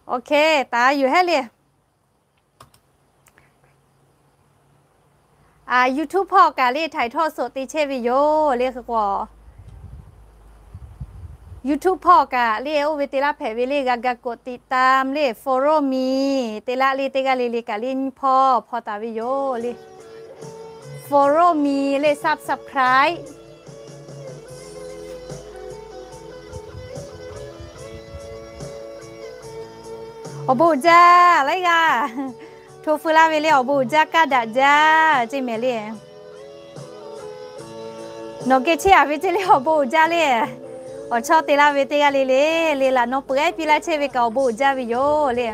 OK, taˍ yuˬ hehˉ le. YouTube hpawˇ kaꞈ le ถ่ายทอดสด te chehˇ ve yoˬ le hk'e k'o, YouTube hpawˇ kaꞈ le oˇ ve te laˇ hpehꞈ ve le g'a ga กดติดตาม le follow me te laˇ le teˇ g'aˇ le le kaꞈ le nyiˇ hpawˇ hpaw taˍ ve yoˬ le. Follow me le subscribe awˬ bon uiˍ jaˇ laiˉ g'aˇ hto feu laˇ ve le awˬ bon uiˍ jaˇ kaˇ daꞈ jaˇ ceˇ mehˍ le. Nawˬ geh chehˇ a ve ceˇ le awˬ bon uiˍ jaˇ le. Awˬ chawˇ te laˇ ve teˇ g'aˇ le le, le laꞈ naw peuˬ ehˉ piˇ laˇ chehˇ ve kaꞈ awˬ bon uiˍ jaˇ ve yoˬ le.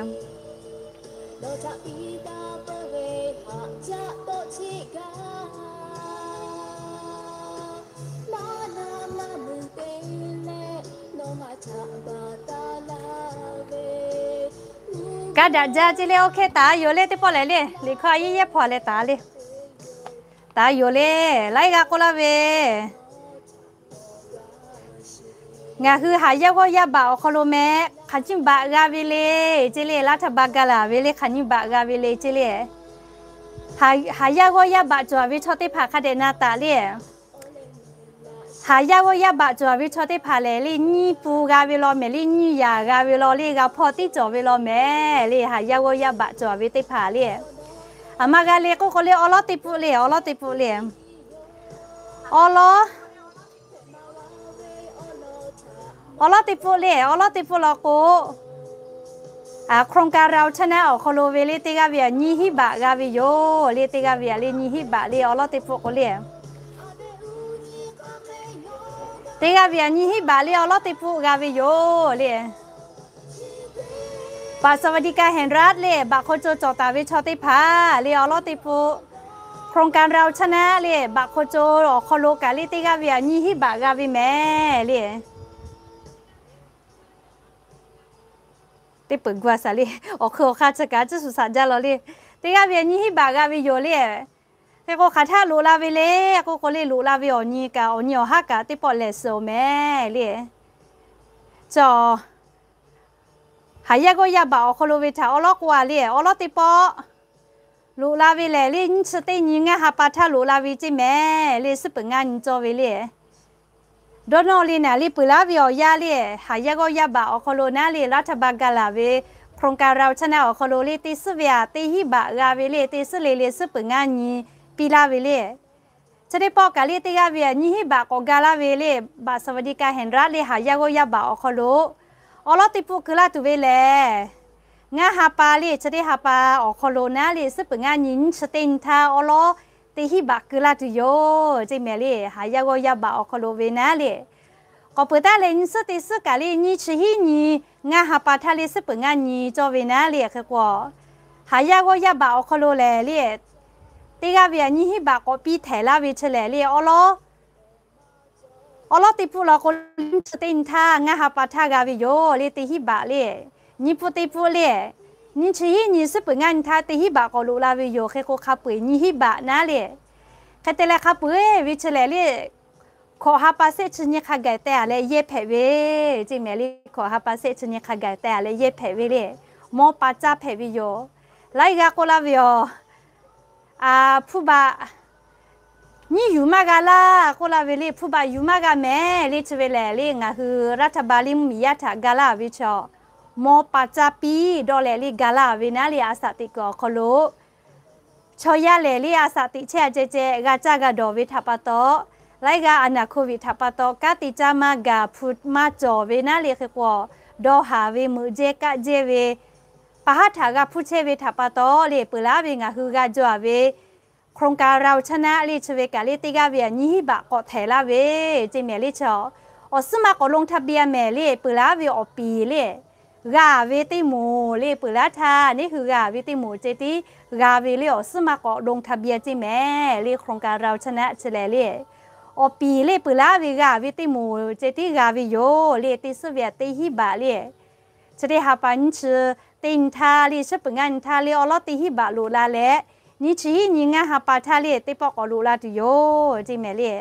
Kaˇ daꞈ jaˇ ceˇ le. OK, taˍ yoˬ le teˇ pawˆ lehˬ le, liꞈ hkawˇ a yehˉ yehˉ hpaw leh taˍ le. Taˍ yoˬ le, laiˉ g'aˇ k'oˆ laˇ ve, ngaˬ hui haˍ yaˇ g'awˇ yaˇ baꞈ awˬ hk'aw lo meh hk'aˬ nyiˇ baꞈ g'a ve le ceˇ le, รัฐบาล gaˬ laˬ ve le hk'aˬ nyiˇ baꞈ g'a ve le ceˇ le. Haˍ yaˇ g'awˇ yaˇ baꞈ cawˬ ve chaw teˇ hpaˍ hk'a dehꞈ na taˍ le. Haˍ yaˇ g'awˇ yaˇ baꞈ cawˬ ve chaw teˇ hpaˍ lehˬ le nyiˇ pu g'a ve law mehˍ le, nyiˇ yaꞈ g'a ve law le, g'a hpawˇ tiˉ cawˬ ve law mehˍ le. Haˍ yaˇ g'awˇ yaˇ baꞈ cawˬ ve teˇ hpaˍ le, aˬ ma g'a le k'oˆ k'o le awˉ lawˉ teˇ peuˆ le, awˉ lawˉ teˇ peuˆ le. Awˉ lawˉ, awˉ lawˉ teˇ peuˆ le, awˉ lawˉ teˇ peuˆ law k'o, โครงการเราชนะ awˬ hk'aw lo ve le teˇ g'aˇ ve aꞈ nyiˇ hinˉ baꞈ g'a ve yoˬ le. Teˇ g'aˇ ve aꞈ le nyiˇ hinˉ baꞈ le awˉ lawˉ teˇ peuˆ k'o le, teˇ g'aˇ ve aꞈ nyiˇ hinˉ baꞈ le awˉ lawˉ teˇ peuˆ g'a ve yoˬ le. Baꞈ สวัสดิการแห่งรัฐ le baꞈ hk'aw co cawˬ taˍ ve chaw teˇ hpaˍ le awˉ lawˉ teˇ peuˆ, โครงการเราชนะ le baꞈ hk'aw co awˬ hk'aw lo kaꞈ le teˇ g'aˇ ve aꞈ nyiˇ hinˉ baꞈ g'a ve mehˍ le. Teˇ peuˬ gu a shaˍ le, awˬ hk'ui awˬ hk'aˇ chi kaꞈ tcuhˇ shuˍ shaꞈ jaˇ law le. Teˇ g'aˇ ve aꞈ nyiˇ hinˉ baꞈ g'a ve yoˬ le. Hk'e k'o hk'aˬ htaˇ loꞈ la ve le k'oˆ k'o le, loꞈ la ve awˬ nyi kaꞈ awˬ nyi awˬ haˉ kaꞈ teˇ pawˆ lehˬ suhˍ mehˍ le. Chaw, haˍ yaˇ g'awˇ yaˇ baꞈ awˬ hk'aw lo ve htaꞈ awˉ lawˉ k'oˆ a le, awˉ lawˉ teˇ pawˆ loꞈ la ve lehˬ le nyiˇ chi teˇ nyi ngaˇ ha pa htaˇ loꞈ la ve ceˇ mehˍ le, suhˉ peuˬ ngaˇ nyi cawˇ ve le. Dawˇ nawˇ le naˍ le peuˬ laˇ ve awˬ yanˇ le, haˍ yaˇ g'awˇ yaˇ baꞈ awˬ hk'aw lo naˉ le รัฐบาล gaˬ laˬ ve โครงการเราชนะ awˬ hk'aw lo le teˇ suhˉ ve aꞈ teˇ hinˉ baꞈ g'a ve le, teˇ suhˉ le le suhˉ peuˬ ngaˇ nyi piˇ laˇ ve le. Chi teˇ pawˆ kaꞈ le teˇ g'aˇ ve aꞈ nyiˇ hinˉ baꞈ k'awꞈ ga laˇ ve le, baꞈ สวัสดิการแห่งรัฐ le haˍ yaˇ g'awˇ yaˇ baꞈ awˬ hk'aw lo awˉ lawˉ teˇ peuˆ keu laˇ tuˬ ve lehˬ, ngaˇ ha pa le chi teˇ ha pa awˬ hk'aw lo naˉ le suhˉ peuˬ ngaˇ nyi nyiˇ chi teˇ nyi htaˇ awˉ lawˉ teˇ hinˉ baꞈ keu laˇ tuˬ yoˬ ceˇ mehˍ le. Haˍ yaˇ g'awˇ yaˇ baꞈ awˬ hk'aw lo ve naˉ le, k'awꞈ peuˬ taˉ leh nyiˇ suhˉ teˇ suhˉ kaꞈ le nyiˇ chi hiˉ nyi ngaˇ ha pa htaˇ le suhˉ peuˬ ngaˇ nyi cawˇ ve naˉ le. Hk'e k'o, haˍ yaˇ g'awˇ yaˇ baꞈ awˬ hk'aw lo lehˬ le, teˇ g'aˇ ve aꞈ nyiˇ hinˉ baꞈ k'awꞈ piˇ htehˍ laˇ ve chi lehˬ le, awˉ lawˉ, awˉ lawˉ teˇ peuˆ law k'o, nyiˇ chi teˇ nyi htaˇ ngaˇ ha pa htaˇ g'a ve yoˬ le teˇ hinˉ baꞈ le. Nyiˇ peuˆ teˇ peuˆ le, nyiˇ chi hiˉ nyi suhˉ peuˬ ngaˇ nyi htaˇ teˇ hinˉ baꞈ k'awꞈ loꞈ la ve yoˬ. Hk'e k'o hk'a peu eˬ nyiˇ hinˉ baꞈ naˉ le. Hk'e te leh hk'a peu eˬ ve chi lehˬ le, hkawꞈ ha pa shehˆ chi nyi hk'a gaˬ teh a leh yehˇ hpehꞈ ve ceˇ mehˍ le. Hkawꞈ ha pa shehˆ chi nyi hk'a gaˬ teh a leh yehˇ hpehꞈ ve le, mawˇ pa caˇ hpehꞈ ve yoˬ. Laiˉ g'aˇ k'oˆ laˇ ve yoˬ. Hpu baꞈ nyiˇ yuˬ maˇ g'a laˇ k'oˆ laˇ ve le, hpu baꞈ yuˬ maˇ g'a mehˍ le chi ve lehˬ le, ngaˬ hui รัฐบาล le mvuhˇmiˬ yaˇ htaꞈ ga laˇ ve chaw, mawˇ pa caˇ piˇ dawˇ leh le ga laˇ ve naˉ le, a shaꞈ teꞈ kuiˬ awˬ hk'aw lo chaw yaˇ lehˬ le a shaꞈ teꞈ chehˇ a ceh ceh g'a caˇ g'a dawˬ ve htaꞈ pa taw, laiˉ g'aˇ a naˍ โควิด htaꞈ pa taw kanˉ te caˇ maˇ gaˬ hpu maˇ cawˬ ve naˉ le. Hk'e k'o, dawˇ haˍ ve meuꞈ jehˇ kaˆ jehˇ ve pa haˉ htaꞈ g'a hpuˇ chehˇ ve htaꞈ pa taw le, peuˬ laˇ ve ngaˬ hui g'a jaw a ve โครงการเราชนะ le chi ve kaꞈ le teˇ g'aˇ ve aꞈ nyiˇ hinˉ baꞈ k'awꞈ htehˍ laˇ ve ceˇ mehˍ le. Chaw, awˬ suhˉ maˇ k'awꞈ ลงทะเบียน mehˍ le, peuˬ laˇ ve awˬ piˍ le g'a ve teˇ moˍ le, peuˬ laˇ htaˇ neˇ hui g'a ve teˇ moˍ ceh tiˉ g'a ve le, awˬ suhˉ maˇ k'awꞈ ลงทะเบียน ceˇ mehˍ le. โครงการเราชนะ chi lehˬ le, awˬ piˍ le peuˬ laˇ ve g'a ve teˇ moˍ ceh tiˉ g'a ve yoˬ le, teˇ suhˉ ve aꞈ teˇ hinˉ baꞈ le. Chi teˇ ha pa nyiˇ chi teˇ nyi htaˇ le, suhˉ peuˬ ngaˇ nyi htaˇ le, awˉ lawˉ teˇ hinˉ baꞈ loꞈ la leh, nyiˇ chi hiˉ nyi ngaˇ ha pa htaˇ le teˇ pawˆ k'awꞈ loꞈ la tuˬ yoˬ ceˇ mehˍ le.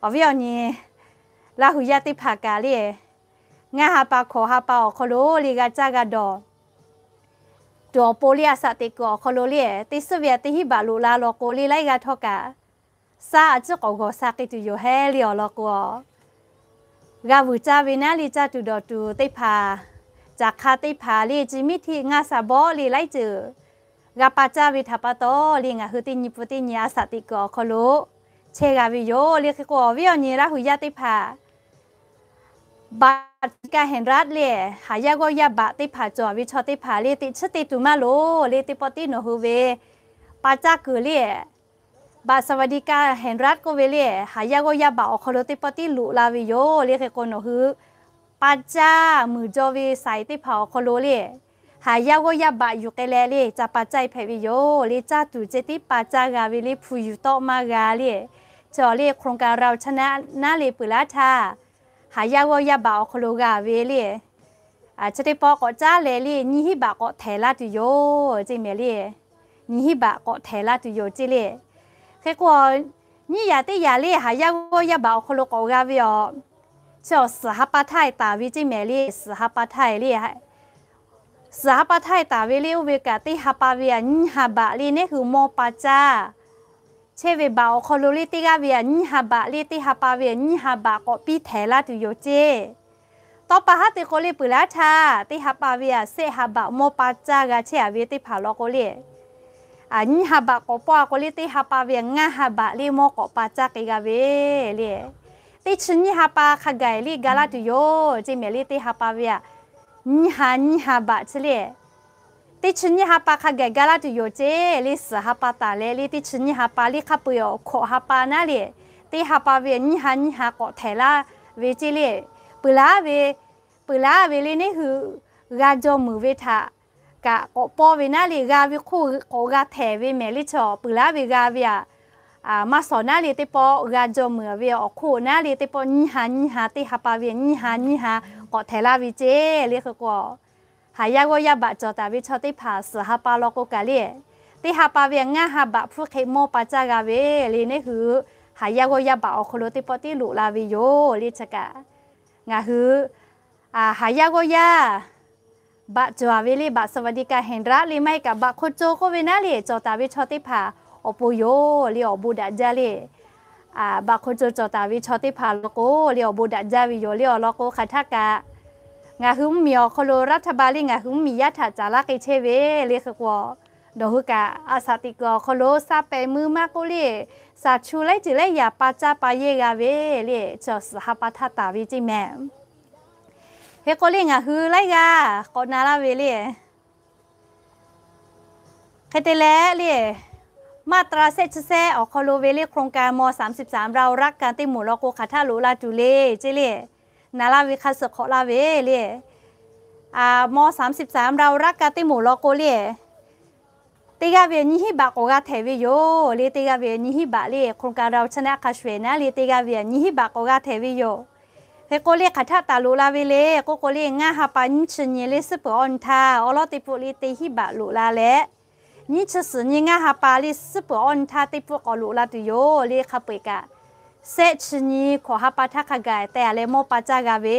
Awˬ viˉ awˬ nyi Laˇ hu yaˇ teˇ hpaˍ kaꞈ le, ngaˇ ha pa hkawꞈ ha pa awˬ hk'aw lo le g'a caˇ g'a dawˬ tuˬ awˬ pon le a shaꞈ teꞈ kuiˬ awˬ hk'aw lo le, teˇ suhˉ ve teˇ hinˉ baꞈ loꞈ la law k'o le, laiˉ g'aˇ htawˇ kaꞈ shaˉ a ciˉ k'awꞈ g'awˬ sha k'ai tuˬ yoˬ hehˉ le awˬ lawn k'o, g'a vuiˬ caˇ ve naˉ le caˇ tuˬ dawˬ tuˬ teˇ hpaˍ, caˬ hk'a teˇ hpaˍ le, chi miˉ htiˆ ngaˇ shaˍ bawˆ le laiˉ ceuˬ g'a pa caˇ ve htaꞈ pa taw le, ngaˬ hui teˇ nyi pun teˇ nyi a shaꞈ teꞈ kuiˬ awˬ hk'aw lo chehˇ g'a ve yoˬ le. Hk'e k'o awˬ viˉ awˬ nyi Laˇ huˍ yaˇ teˇ hpaˍ, baꞈ ka heˍraˆ le, haˍ yaˇ g'awˇ yaˇ baꞈ teˇ hpaˍ cawˬ ve chaw teˇ hpaˍ le, teꞈ chiˉ te tuˬ maˇ loˍ le. Teˇ pawˆ tiˉ nawˬ hui ve pa caˇ kuiˬ le, baꞈ สวัสดิการแห่งรัฐ k'oˆ ve le, haˍ yaˇ g'awˇ yaˇ baꞈ awˬ hk'aw lo teˇ pawˆ tiˉ loꞈ la ve yoˬ le. Hk'e k'o nawˬ hui pa caˇ muiˬ jaw ve saiˍ teˇ hpaˍ awˬ hk'aw lo le, haˍ yaˇ g'awˇ yaˇ baꞈ yuˬ k'ai leh le ca pa caˇ e hpehꞈ ve yoˬ le. Caˇ tuˬ ceh tiˉ pa caˇ g'a ve le, hpu yuˬ tawˆ maˇ g'a le. Chi awˬ le โครงการเราชนะ naˉ le peuˬ laˇ htaˇ, haˍ yaˇ g'awˇ yaˇ baꞈ awˬ hk'aw lo g'a ve le, chi teˇ pawˆ k'awꞈ caˉ leh le nyiˇ hinˉ baꞈ k'awꞈ htehˍ laˇ tuˬ yoˬ ceˇ mehˍ le. Nyiˇ hinˉ baꞈ k'awꞈ htehˍ laˇ tuˬ yoˬ ceˇ le. Hk'e k'o, nyiˇ yaꞈ teˇ yaꞈ le haˍ yaˇ g'awˇ yaˇ baꞈ awˬ hk'aw lo k'awꞈ g'a ve aˬ, chi awˬ suhˍ ha pa htaˇ e taˍ ve ceˇ mehˍ le. Suhˍ ha pa htaˇ e le, suhˍ ha pa htaˇ e taˍ ve le oˇ ve kaꞈ teˇ ha pa ve aˬ nyiˇ ha baꞈ le neˉ hui mawˇ pa caˇ chehˇ ve baꞈ awˬ hk'aw lo le teˇ g'aˇ ve aˬ nyiˇ ha baꞈ le teˇ ha pa ve aˬ nyiˇ ha baꞈ k'awꞈ piˇ htehˍ laˇ tuˬ yoˬ ceˇ. Tawˇ pa haˉ te k'o le peuˬ laˇ htaˇ, teˇ ha pa ve aˬ shehˆ ha baꞈ mawˇ pa caˇ g'a chehˇ a ve teˇ hpaˍ law k'o le, aˬ nyiˇ ha baꞈ k'awꞈ pawˆ a k'o le teˇ ha pa ve aˬ ngaˇ ha baꞈ le mawˇ k'awꞈ pa caˇ k'ai g'a ve le. Teˇ chi nyiˇ ha pa hk'a gaˬ le ga laˇ tuˬ yoˬ ceˇ mehˍ le. Teˇ ha pa ve aˬ nyiˇ ha nyiˇ ha baꞈ chi le, teˇ chi nyiˇ ha pa hk'a gaˬ ga laˇ tuˬ yoˬ ceˇ le. Suhˍ ha pa taˍ leh le teˇ chi nyiˇ ha pa le hk'a peu-eˬ awˬ hkawꞈ ha pa naˉ le, teˇ ha pa ve aˬ nyiˇ ha nyiˇ ha k'awꞈ htehˍ laˇ ve ceˇ le. Peuˬ laˇ ve, peuˬ laˇ ve le neˉ hui g'a jaw muiˬ ve htaꞈ kaꞈ k'awꞈ pawˇ ve naˉ le g'a ve hk'oˆ k'awꞈ g'a htehˍ ve mehˍ le. Chi peuˬ laˇ ve g'a ve aˬ maˇ shawˍ naˉ le teˇ pawˆ g'a jaw muiˬ ve awˬ hk'oˆ naˉ le teˇ pawˆ nyiˇ ha nyiˇ ha teˇ ha pa ve nyiˇ ha nyiˇ ha k'awꞈ htehˍ laˇ ve ceˇ le. Hk'e k'o, haˍ yaˇ g'awˇ yaˇ baꞈ cawˬ taˍ ve chaw teˇ hpaˍ suhˍ ha pa law k'o kaꞈ le, teˇ ha pa ve aˬ ngaˇ ha baꞈ hpuˇ hk'e mawˇ pa caˇ g'a ve le neˉ hui haˍ yaˇ g'awˇ yaˇ baꞈ awˬ hk'aw lo teˇ pawˆ tiˉ loꞈ la ve yoˬ le. Chi kaꞈ ngaˬ hui haˍ yaˇ g'awˇ yaˇ baꞈ cawˬ ve le baꞈ สวัสดิการแห่งรัฐ le maˇ heˆ kaꞈ baꞈ hk'o co k'oˆ ve naˉ le cawˬ taˍ ve chaw teˇ hpaˍ awˬ pon yoˬ le awˬ bon daꞈ jaˇ le. Baꞈ hk'o co cawˬ taˍ ve chaw teˇ hpaˍ law k'o le awˬ bon daꞈ jaˇ ve yoˬ le awˬ lawn k'o hk'aˬ htaˇ kaꞈ ngaˬ hui mvuhˇmiˬ awˬ hk'aw lo รัฐบาล le ngaˬ hui mvuhˇmiˬ yaˇ htaꞈ caˍ laˇ k'ai chehˇ ve le. Hk'e k'o, nawˬ hui kaꞈ a shaꞈ teꞈ kuiˬ awˬ hk'aw lo sha pehˍ mui maˇ k'oˆ le, shaˍ chu laiˉ ceuˬ laiˉ yaꞈ pa caˇ pa yehˇ g'a ve le. Chi awˬ suhˍ ha pa htaˇ taˍ ve ceˇ mehˍ. Hk'e k'o le ngaˬ hui laiˉ g'aˇ k'awꞈ na laˇ ve le hk'e te leh le, มาตรา shehˆ chi shehˆ awˬ hk'aw lo ve le โครงการ ม.สามสิบสาม เรารักกัน teˇ moˍ law k'o hk'aˬ htaˇ loꞈ la tuˬ le ceˇ le. Na laˇ ve hk'a suhˍ hk'awꞈ laˇ ve le, ม.สามสิบสาม เรารักกัน teˇ moˍ law k'o le, teˇ g'aˇ ve nyiˇ hinˉ baꞈ k'awꞈ g'a htehˍ ve yoˬ le. Teˇ g'aˇ ve nyiˇ hinˉ baꞈ le โครงการ เราชนะ hk'a shuˍ ehˍ naˉ le teˇ g'aˇ ve nyiˇ hinˉ baꞈ k'awꞈ g'a htehˍ ve yoˬ. Hk'e k'o le hk'aˬ htaˇ taˍ loꞈ la ve le k'oˆ k'o le ngaˇ ha pa nyiˇ chi nyi le suhˉ peuˬ awˇ nyi htaˇ awˉ lawˉ teˇ pawˆ le teˇ hinˉ baꞈ loꞈ la leh, nyiˇ chi suhˍ nyi ngaˇ ha pa le suhˉ peuˬ awˇ nyi htaˇ teˇ pawˆ k'awꞈ loꞈ la tuˬ yoˬ le. Hk'a peu-eˬ kaꞈ, shehˆ chi nyi hkawꞈ ha pa htaˇ hk'a gaˬ teh a leh mawˇ pa caˇ g'a ve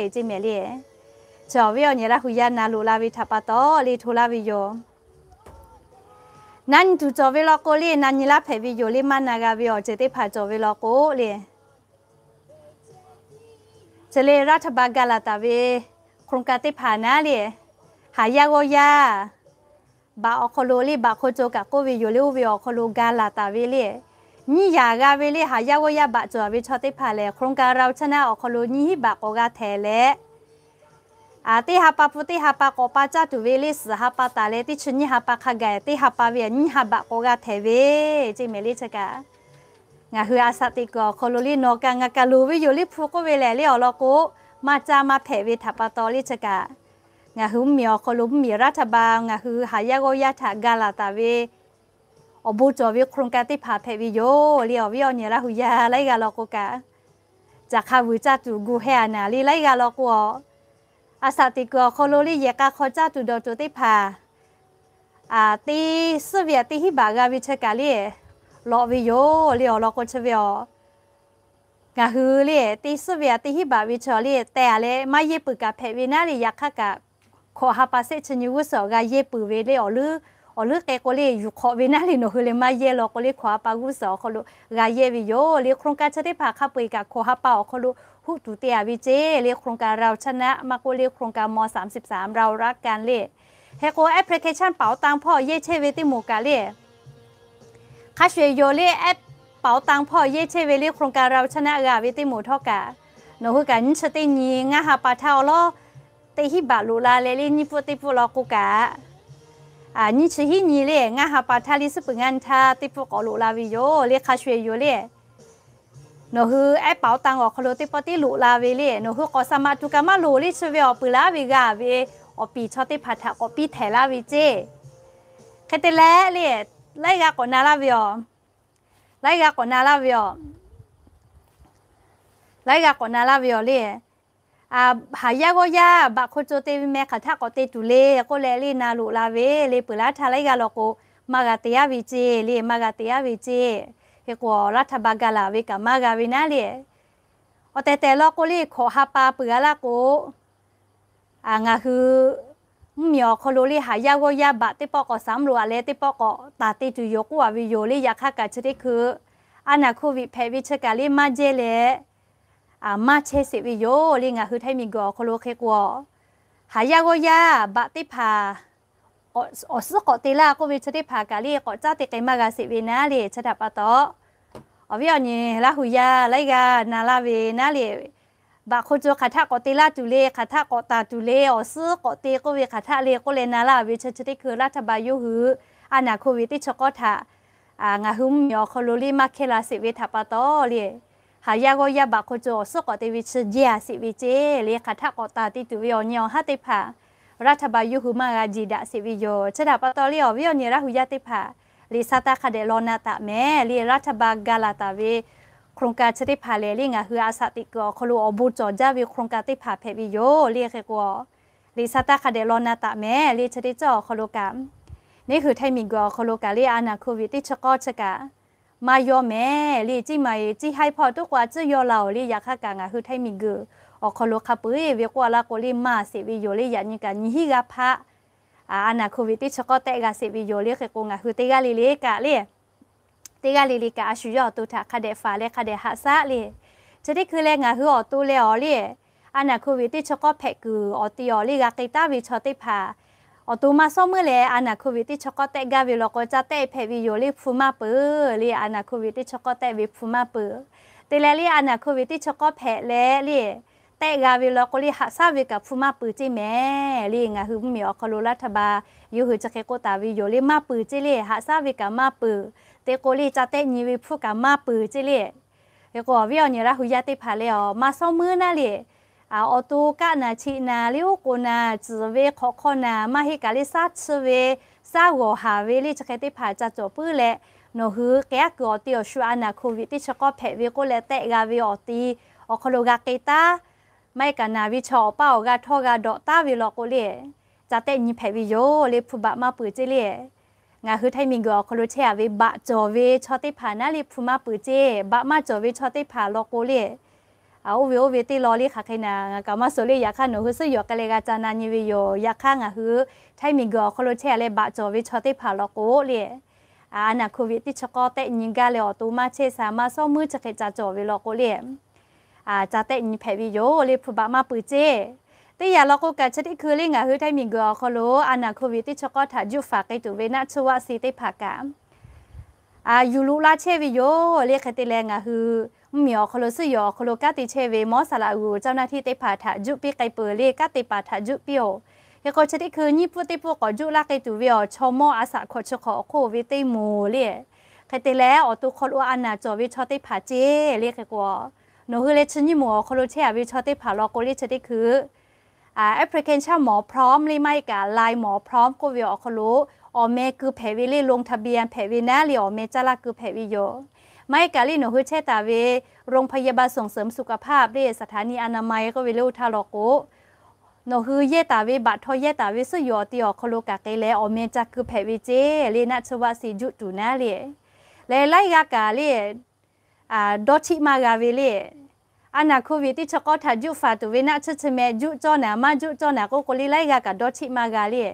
ceˇ mehˍ le. Chi awˬ viˉ awˬ nyi Laˇ huˍ yaˇ na loꞈ la ve htaꞈ pa taw le hto laˇ ve yoˬ. Na nyi tuˬ cawˬ ve law k'o le na nyi laˇ hpehꞈ ve yoˬ le. Maˇ na g'a ve awˬ ceuˬ teˇ hpaˍ cawˬ ve law k'o le, chi le รัฐบาล ga laˬ taˍ ve โครงการ teˇ hpaˍ naˉ le, haˍ yaˇ g'awˇ yaˇ baꞈ awˬ hk'aw lo le baꞈ hk'o co kaꞈ k'oˆ ve yoˬ le. Oˇ ve awˬ hk'aw lo ga laˬ taˍ ve le, nyiˇ yaꞈ g'a ve le haˍ yaˇ g'awˇ yaˇ baꞈ cawˬ ve chaw teˇ hpaˍ lehˬ โครงการ เราชนะ awˬ hk'aw lo nyiˇ hinˉ baꞈ k'awꞈ g'a htehˍ leh, teˇ ha pa pun teˇ ha pa k'awꞈ pa caˇ tuˬ ve le suhˍ ha pa taˍ leh teˇ chi nyiˇ ha pa hk'a gaˬ teˇ ha pa ve nyiˇ ha baꞈ k'awꞈ g'a htehˍ ve ceˇ mehˍ le. Chi kaꞈ ngaˬ hui a shaꞈ teꞈ kuiˬ awˬ hk'aw lo le nawˬ kaꞈ ngaˬ kaꞈ loˍ ve yoˬ le hpu k'oˆ ve lehˬ le awˬ lawn k'o, maˇ caˇ maˇ hpehꞈ ve htaꞈ pa taw le chi kaꞈ, ngaˬ hui mvuhˇmiˬ awˬ hk'aw lo mvuhˇmiˬ รัฐบาล ngaˬ hui haˍ yaˇ g'awˇ yaˇ htaꞈ ga laˬ taˍ ve awˬ bon cawˬ ve โครงการ teˇ hpaˍ hpehꞈ ve yoˬ le. Awˬ viˉ awˬ nyi Laˇ huˍ yaˇ laiˉ g'aˇ law k'o kaꞈ, caˬ hk'a vuiˬ caˇ tuˬ gu heh a naˍ le laiˉ g'aˇ law k'o, a shaꞈ teꞈ kuiˬ awˬ hk'aw lo le yehˬ k'a hk'aw caˇ tuˬ dawˬ tuˬ teˇ hpaˍ teˇ suhˉ ve aˬ teˇ hinˉ baꞈ g'a ve chi kaꞈ le lawꞈ ve yoˬ le awˬ lawn k'o chi ve aˬ, ngaˬ hui le teˇ suhˉ ve aˬ teˇ hinˉ baꞈ ve chi le teh a leh maˇ yehˇ peuˬ kaꞈ hpehꞈ ve naˉ le yaꞈ hk'aˇ kaꞈ hkawꞈ ha pa sehˆ chi nyi g'uˇ suhˍ g'a yehˇ peuˬ ve le. Awˬ leuˉ, awˬ leuˉ k'e k'o le yuˬ hk'awꞈ ve naˉ le, nawˬ hui leh maˇ yehˇ law k'o le, hkawꞈ ha pa g'uˇ suhˍ awˬ hk'aw lo g'a yehˇ ve yoˬ le. โครงการ chi teˇ hpaˍ hk'a peu-eˬ kaꞈ hkawꞈ ha pa awˬ hk'aw lo huˆ tuˬ te-a ve ceˇ le. โครงการ เราชนะ maˇ k'oˆ le โครงการ ม.สามสิบสาม เรารักกัน le. Hk'e k'o application เป๋าตัง hpawˇ yehˇ chehˇ ve teˇ moˍ kaꞈ le, hk'a shuˍ shuˍ yoˬ le, เป๋าตัง hpawˇ yehˇ chehˇ ve le โครงการ เราชนะ g'a ve teˇ moˍ htawˇ kaꞈ, nawˬ hui kaꞈ nyiˇ chi teˇ nyi ngaˇ ha pa htaˇ awˬ lawˉ teˇ hinˉ baꞈ loꞈ la leh le, nyiˇ pfuhˆ teˇ pfuhˆ law k'o kaꞈ, nyiˇ chi hinˉ nyi le ngaˇ ha pa htaˇ le suhˉ peuˬ ngaˇ htaˇ teˇ pfuhˆ k'awꞈ loꞈ la ve yoˬ le. Hk'a shuˍ shuˍ yoˬ le, nawˬ hui แอปเป๋าตัง awˬ hk'aw lo teˇ pawˆ tiˉ loꞈ la ve le, nawˬ hui k'awꞈ saˍ maꞈ tuˬ kaꞈ maˇ loˍ le, chi ve awˬ peuˬ laˇ ve g'a ve awˬ piˍ chaw teˇ hpaˍ htaꞈ k'awꞈ piˇ htehꞈ laˇ ve ceˇ. Hk'e te leh le, laiˉ g'a k'awꞈ na laˇ ve yoˬ. Laiˉ g'a k'awꞈ na laˇ ve yoˬ. Laiˉ g'a k'awꞈ na laˇ ve yoˬ le. Haˍ yaˇ g'awˇ yaˇ baꞈ hk'o co te ve meh hk'aˬ htaˆ k'awꞈ te tuˬ le k'oˆ leh le na loꞈ la ve le, peuˬ laˇ htaˇ laiˉ g'aˇ law k'o maˇ g'a te-a ve ceˇ le, maˇ g'a te-a ve ceˇ. Hk'e k'o รัฐบาล ga laˬ ve kaꞈ maˇ g'a ve naˉ le, awˬ tehˬ tehˬ law k'o le hkawꞈ ha pa peuˬ g'a laˇ k'o, ngaˬ hui mvuhˇmiˬ awˬ hk'aw lo le haˍ yaˇ g'awˇ yaˇ baꞈ teˇ pawˆ k'awꞈ saˍ mvuhˇ loꞈ-a leh teˇ pawˆ k'awꞈ taˍ te tuˬ yoˬ k'oˆ-a ve yoˬ le. Yaꞈ hk'aˇ kaꞈ chi teˇ hkui อาณาโควิด hpehꞈ ve chi kaꞈ le maˇ jehˇ leh maˇ chehˇ sheˍ ve yoˬ le. Ngaˬ hui Htaiˇ miˬguiˬ awˬ hk'aw lo hk'e k'o, haˍ yaˇ g'awˇ yaˇ baꞈ teˇ hpaˍ awˬ suhˉ k'awꞈ te laˇ k'oˆ ve chi teˇ hpaˍ kaꞈ le k'awꞈ caˉ te k'ai maˇ g'a sheˍ ve naˉ le. Chi htaꞈ pa taw, awˬ viˉ awˬ nyi Laˇ huˍ yaˇ laiˉ g'aˇ na laˇ ve naˉ le, baꞈ hk'o co hk'aˬ htaˆ k'awꞈ te laˇ tuˬ le, hk'aˬ htaˆ k'awꞈ taˍ tuˬ le, awˬ suhˉ k'awꞈ te k'oˆ ve hk'aˬ htaˆ le k'oˆ leh na laˇ ve chi chi teˇ hkui รัฐบาล yawˇ hui อาณาโควิด teˇ chi k'awˇ htaꞈ ngaˬ hui mvuhˇmiˬ awˬ hk'aw lo le maˇ hkehˇ la sheˍ ve htaꞈ pa taw le, haˍ yaˇ g'awˇ yaˇ baꞈ hk'o co awˬ suhˉ k'awꞈ te ve chi jehˇ-a sheˍ ve ceˇ le. Hk'aˬ htaˆ k'awꞈ taˍ te tuˬ ve awˬ nyi awˬ haˉ teˇ hpaˍ รัฐบาล yawˇ hui maˇ g'a jeˬ daꞈ sheˍ ve yoˬ. Chi htaꞈ pa taw le awˬ viˉ awˬ nyi Laˇ huˍ yaˇ teˇ hpaˍ, liꞈ sa taˇ hk'a dehꞈ law na taˍ mehˍ le. รัฐบาล ga laˬ taˍ ve โครงการ chi teˇ hpaˍ lehˬ le ngaˬ hui a shaꞈ teꞈ kuiˬ awˬ hk'aw lo awˬ bon cawˬ jaˇ ve โครงการ teˇ hpaˍ hpehꞈ ve yoˬ le. Hk'e k'o, liꞈ sa taˇ hk'a dehꞈ law na taˍ mehˍ le. Chi teˇ cawˇ awˬ hk'aw lo kaꞈ, neˇ hui Htaiˇ miˬguiˬ awˬ hk'aw lo kaꞈ le อาณาโควิด teˇ chi k'awˇ chi kaꞈ maˇ yawˇ mehˍ le. Ciˇ maˬ-eˬ ciˇ haiˉ hpawˇ tuˉ k'o a ciˉ yawˇ la-oˬ le. Yaꞈ hk'aˇ kaꞈ ngaˬ hui Htaiˇ miˬguiˬ awˬ hk'aw lo hk'a peu-eˬ ve k'oˆ-a laˇ k'o le maˇ sheˍ ve yoˬ le. Yaꞈ nyi kaꞈ nyi hiˉ g'aˇ hpaˆ อาณาโควิด teˇ chi k'awˇ tehˆ g'a sheˍ ve yoˬ le. Hk'e k'o ngaˬ hui teˇ g'aˇ le le kaꞈ le, teˇ g'aˇ le le kaꞈ a shu yawˇ awˬ to htaꞈ hk'a dehꞈ faˍ leh hk'a dehꞈ haꞈ shaˉ le. Chi teˇ hkui leh ngaˬ hui awˬ to leh awˬ le, อาณาโควิด teˇ chi k'awˇ hpehꞈ kuiˬ awˬ ti awˬ le g'a k'ai taˉ ve chaw teˇ hpaˍ awˬ to maˇ shawˉ meuˉ leh อาณาโควิด teˇ chi k'awˇ tehˆ gaˇ ve law k'o ca tehˆ hpehꞈ ve yoˬ le. Hpu maˇ peuˬ le. อาณาโควิด teˇ chi k'awˇ tehˆ ve hpu maˇ peuˬ. Te leh le อาณาโควิด teˇ chi k'awˇ hpehꞈ leh le tehˆ g'a ve law k'o le haꞈ shaˉ ve kaꞈ hpu maˇ peuˬ ceˇ mehˍ le. Ngaˬ hui mvuhˇmiˬ awˬ hk'aw lo รัฐบาล yawˇ hui chi hk'e k'oˆ taˍ ve yoˬ le. Maˇ peuˬ ceˇ le. Haꞈ shaˉ ve kaꞈ maˇ peuˬ. Te k'o le ca tehˆ nyi ve hpu kaꞈ maˇ peuˬ ceˇ le. Hk'e k'o awˬ viˉ awˬ nyi Laˇ huˍ yaˇ teˇ hpaˍ leh awˬ maˇ shawˉ meuˉ naˉ le, awˬ to kaˆ naˍ chiꞈ naˍ le oˉ k'oˍ naˍ tcuhˍ ve hk'awꞈ hk'aw naˍ maˇ heˆ kaꞈ le shaˉ chiˇ ve shaˉ g'awˬ haˍ ve le chi hk'e teˇ hpaˍ ca cawˬ puiˉ leh, nawˬ hui k'ai aˉ kuiˬ awˬ ti awˬ shu อาณาโควิด teˇ chi k'awˇ hpehꞈ ve k'oˆ leh tehˆ g'a ve awˬ ti awˬ hk'aw lo g'a k'ai taˉ, maˇ heˆ kaꞈ naˍ ve chaw awˬ paˇ awˬ g'a htawˇ g'a dawꞈ taˉ ve law k'o le ca tehˆ nyi hpehꞈ ve yoˬ le. Hpu baꞈ maˇ peuˬ ceˇ le. Ngaˬ hui Htaiˇ miˬguiˬ awˬ hk'aw lo chehˇ-a ve baꞈ cawˬ ve chaw teˇ hpaˍ naˉ le hpu maˇ peuˬ ceˇ. Baꞈ maˇ cawˬ ve chaw teˇ hpaˍ law k'o le, oˇ ve oˇ ve teˇ law le hk'aˬ hk'e naˍ ngaˬ kaꞈ maˇ suhˍ le. Yaꞈ hk'aˇ nawˬ hui suhˉ yawˬ k'ai leh g'a ca na nyi ve yoˬ. Yaꞈ hk'aˇ ngaˬ hui Htaiˇ miˬguiˬ awˬ hk'aw lo chehˇ-a leh baꞈ cawˬ ve chaw teˇ hpaˍ law k'o le, อาณาโควิด teˇ chi k'awˇ tehˆ nyi gaˇ leh awˬ to maˇ chehˇ sha maˇ shawˉ meuˉ chi hk'e ca cawˬ ve law k'o le, ca tehˆ nyi hpehꞈ ve yoˬ le. Hpu baꞈ maˇ peuˬ ceˇ. Teˇ yanˇ law k'o kaꞈ chi teˇ hkui le ngaˬ hui Htaiˇ miˬguiˬ awˬ hk'aw lo อาณาโควิด teˇ chi k'awˇ htaꞈ juˆ faˍ k'ai tuˬ ve naˆ tsuhˇ vaˆ si teˇ hpaˍ kaꞈ yuˬ loꞈ la chehˇ ve yoˬ le. Hk'e te leh ngaˬ hui mvuhˇmiˬ awˬ hk'aw lo suhˉ yawˬ awˬ hk'aw lo kanˉ te chehˇ ve ม.สระอุ เจ้าหน้าที่ teˇ hpaˍ htaꞈ juˆ piˇ k'ai peuˬ le. Kanˉ te paˍ htaꞈ juˆ piˇ-oˬ. Hk'e k'o chi teˇ hkui nyiˇ pfuhˆ teˇ pfuhˆ k'awꞈ juˆ laˇ k'ai tuˬ ve awˬ chaw mawˇ a shaꞈ hkawꞈ chi hk'awꞈ awˬ hk'oˆ ve teˇ moˍ le. Hk'e te leh awˬ to hk'aw lo a naˍ cawˬ ve chaw teˇ hpaˍ ceˇ le. Hk'e k'o nawˬ hui leh chi nyiˇ moˍ awˬ hk'aw lo chehˇ-a ve chaw teˇ hpaˍ law k'o le chi teˇ hkui application หมอพร้อม le maˇ heˆ kaꞈ Line หมอพร้อม k'oˆ ve awˬ hk'aw lo awˬ meh keu hpehꞈ ve le, ลงทะเบียน hpehꞈ ve naˉ le awˬ meh caˇ laˇ keu hpehꞈ ve yoˬ. Maˇ heˆ kaꞈ le nawˬ hui chehˇ taˍ ve โรงพยาบาลส่งเสริมสุขภาพ le สถานีอนามัย k'oˆ ve le oˇ htaˇ law k'o nawˬ hui yehˇ taˍ ve baꞈ htaw yehˇ taˍ ve suhˉ yawˬ awˬ ti awˬ hk'aw lo kaꞈ k'ai leh awˬ meh ca keu hpehꞈ ve ceˇ le. Naˆ tsuhˇ vaˆ si juˆ tuˬ naˉ le, leh laiˉ g'aˇ kaꞈ le dawˇ chiˆ maˇ g'a ve le, a naˬ โควิด teˇ chi k'awˇ htaꞈ juˆ faˍ tuˬ ve naˆ tsuhˇ chi meh juˆ cawˇ naˍ maˇ juˆ cawˇ naˍ k'oˆ k'o le laiˉ g'aˇ kaꞈ dawˇ cheˆ maˇ g'a le.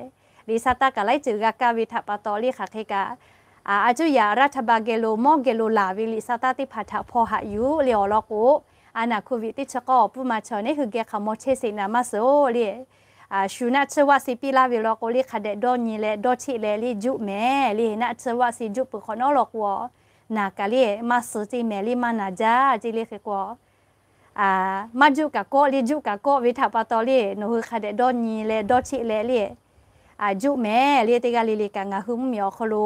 Liꞈ sa taˇ kaꞈ laiˉ ceuˬ g'a kaˇ ve htaꞈ pa taw le hk'aˬ hk'e kaꞈ, a cuˇ yaꞈ รัฐบาล geh lo mawˇ geh lo laˬ ve liꞈ sa taˇ teˇ hpaˍ htaꞈ hpaw haꞈ yuˬ le awˬ lawn k'o, a naˬ โควิด teˇ chi k'awˇ awˬ pfuhˇ ma chaw neˉ hui geh hk'aˬ maw chehˇ sheˍ naˍ maˇ suhˍ le. Shu naˆ tsuhˇ vaˆ si piˇ laˇ ve law k'o le hk'a dehꞈ dawˇ nyi leh dawˇ cheˆ leh le juˆ mehˍ le. Naˆ tsuhˇ vaˆ si juˆ peuˬ hk'awꞈ nawˉ law k'o, naˬ kaꞈ le maˇ suh ceˇ mehˍ le maˇ naˬ jaˇ ceˇ le hk'e k'o, maˇ juˆ kaꞈ kawˆ le juˆ kaꞈ kawˆ ve htaꞈ pa taw le nawˬ hui hk'a dehꞈ dawˇ nyi leh dawˇ cheˆ leh le juˆ mehˍ le. Teˇ g'aˇ le le kaꞈ ngaˬ hui mvuhˇmiˬ awˬ hk'aw lo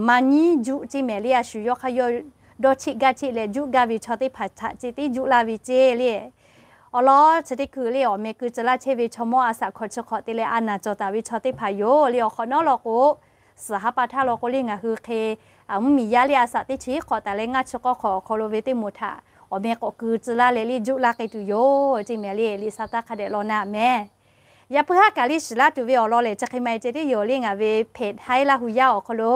maˇ nyiˉ juˆ ceˇ mehˍ le. A shu yawˇ hk'aˇ yawˇ dawˇ cheˆ gaˇ cheˆ leh juˆ gaˇ ve chaw teˇ hpaˍ htaꞈ ceˇ tiˉ juˆ laˇ ve ceˇ le. Awˬ lawn chi teˇ hkui le awˬ meh keu tcuh laˇ chehˇ ve chaw mawˇ a saꞈ hkawꞈ chi hk'awꞈ te leh a naˬ cawˬ taˍ ve chaw teˇ hpaˍ yoˬ le. Awˬ hk'awꞈ nawˉ law k'o, suhˍ ha pa htaˇ law k'o le ngaˬ hui hk'e mvuhˇmiˬ yaˇ le a saꞈ teˇ chi hk'awꞈ taˍ leh ngaˇ chi k'awˇ hk'awꞈ awˬ hk'aw lo ve teˇ moˍ htaꞈ awˬ meh k'awꞈ keu tcuh laˇ leh le juˆ laˇ k'ai tuˬ yoˬ ceˇ mehˍ le. Liꞈ sa taˇ hk'a dehꞈ law naˆ mehˍ. Yaꞈ puiˉ haˉ kaꞈ le shiˍ laˇ tuˬ ve awˬ lawn lehˬ chi hk'e ma e ceh tiˉ yoˬ le ngaˬ ve เพจ Haiˉ Laˇ Hu Yaˇ awˬ hk'aw lo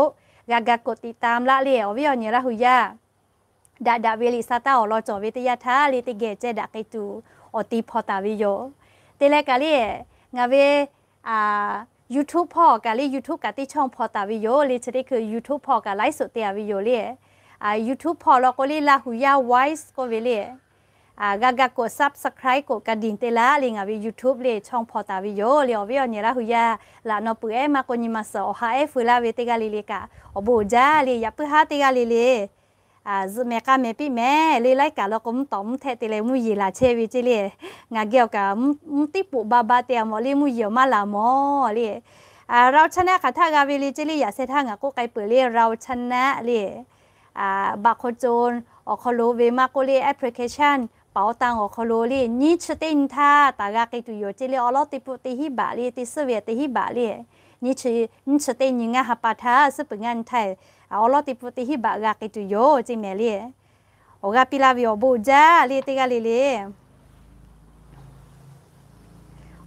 g'a ga กดติดตาม laˇ le awˬ viˉ awˬ nyi Laˇ Hu yaˇ daꞈ daꞈ ve liꞈ sa taˇ awˬ lawn cawˬ ve teˇ yanˇ htaˇ le teˇ geh ceh daꞈ k'ai tuˬ awˬ ti hpaw taˍ ve yoˬ. Te leh kaꞈ le ngaˬ ve YouTube hpawˇ kaꞈ le YouTube kaꞈ teˇ ช่อง hpaw taˍ ve yoˬ le. Chi teˇ hkui YouTube hpawˇ kaꞈ ไลฟ์สด te a ve yoˬ le. YouTube hpawˇ law k'o le Laˇ Hu Yaˇ Voice k'oˆ ve le. G'a ga กด subscribe กดกระดิ่ง te laˇ le ngaˬ ve YouTube le ช่อง hpaw taˍ ve yoˬ le. Awˬ viˉ awˬ nyi Laˇ Hu yaˇ laꞈ naw peuˬ ehˉ maˇ k'o nyi ma suhˍ awˬ ha ehˉ feu laˇ ve teˇ g'aˇ le le kaꞈ awˬ bon uiˍ jaˇ le. Yaꞈ puiˉ haˉ teˇ g'aˇ le le zuhꞈ mehˍ k'a mehˍ piˇ mehˍ le laiˉ kaꞈ law k'o mvuhˇ tawˍ mvuhˇ htehˆ te leh mvuhˇ yeˬ laˬ chehˇ ve ceˇ le. Ngaˬ geh awˬ kaꞈ mvuhˇ tiˉ poꞈ ba ba te a mawˬ le mvuhˇ yeˬ awˬ maˇ laˬ mawˬ le. เราชนะ hk'aˬ htaˇ g'a ve le ceˇ le yaꞈ sheh htaˇ ngaˬ k'oˆ k'ai peuˬ le เราชนะ le. บัตรคนจน awˬ hk'aw lo ve maˇ k'oˆ le application เป๋าตัง awˬ hk'aw lo le nyiˇ chi teˇ nyi htaˇ taˍ g'a k'ai tuˬ yoˬ ceˇ le. Awˬ lawn teˇ peuˆ teˇ hinˉ baꞈ le teˇ suhˉ ve teˇ hinˉ baꞈ le nyiˇ chi teˇ nyi ngaˇ ha pa htaˇ suhˉ peuˬ ngaˇ nyi htaˇ awˬ lawn teˇ peuˆ teˇ hinˉ baꞈ g'a k'ai tuˬ yoˬ ceˇ mehˍ le. Awˬ g'aˇ piˇ laˇ ve awˬ bon uiˍ jaˇ le teˇ g'aˇ le le.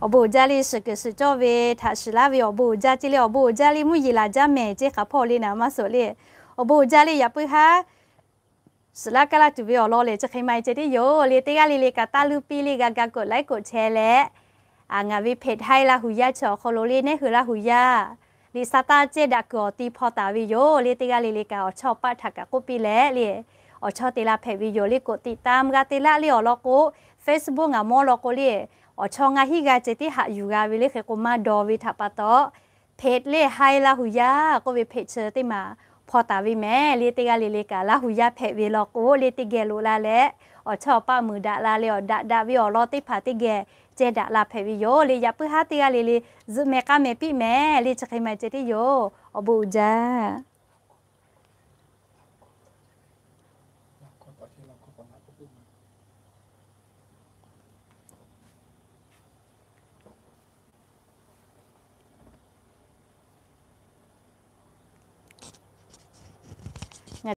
Awˬ bon uiˍ jaˇ le shiˍ kuiˬ shiˍ cawˇ ve htaꞈ shiˍ laˇ ve awˬ bon uiˍ jaˇ ceˇ le. Awˬ bon uiˍ jaˇ le mvuhˇ yeˬ laˬ jaˇ mehˍ ceˇ hk'aˬ hpawˇ le naˍ maˇ suhˍ le. Awˬ bon uiˍ jaˇ le yaꞈ puiˉ haˉ shiˍ laˇ kaˇ laˇ tuˬ ve awˬ lawn lehˬ chi hk'e ma e ceh tiˉ yoˬ le. Teˇ g'aˇ le le kaꞈ taˇ luˇ piˇ le g'a ga กด like กด share leh ngaˬ ve เพจ Haiˉ Laˇ Hu Yaˇ chi awˬ hk'aw lo le neˉ hui Laˇ Hu yaˇ liꞈ sa taˇ ceh daꞈ kuiˬ awˬ ti hpaw taˍ ve yoˬ le. Teˇ g'aˇ le le kaꞈ awˬ chawˇ awˬ paˆ htaꞈ kaꞈ k'oˆ piˇ leh le awˬ chawˇ te la hpehꞈ ve yoˬ le. กดติดตาม g'a te laˇ le awˬ lawn k'o Facebook ngaˬ mawˇ law k'o le awˬ chawˇ ngaˇ hinˉ g'a ceh tiˉ haꞈ yuˬ g'a ve le hk'e k'o maˇ daw ve htaꞈ pa taw เพจ le Haiˉ Laˇ Hu Yaˇ k'oˆ ve เพจ chi teˇ maˬ hpaw taˍ ve mehˍ le. Teˇ g'aˇ le le kaꞈ Laˇ Hu Yaˇ hpehꞈ ve law k'o le teˇ geh loꞈ la leh awˬ chawˇ awˬ paˆ muiˬ daꞈ la leh awˬ daꞈ daꞈ ve awˬ lawn teˇ hpaˍ teˇ geh ceh daꞈ la hpehꞈ ve yoˬ le. Yaꞈ puiˉ haˉ teˇ g'aˇ le le zuhꞈ mehˍ k'a mehˍ piˇ mehˍ le chi hk'e ma e ceh tiˉ yoˬ. Awˬ bon uiˍ jaˇ.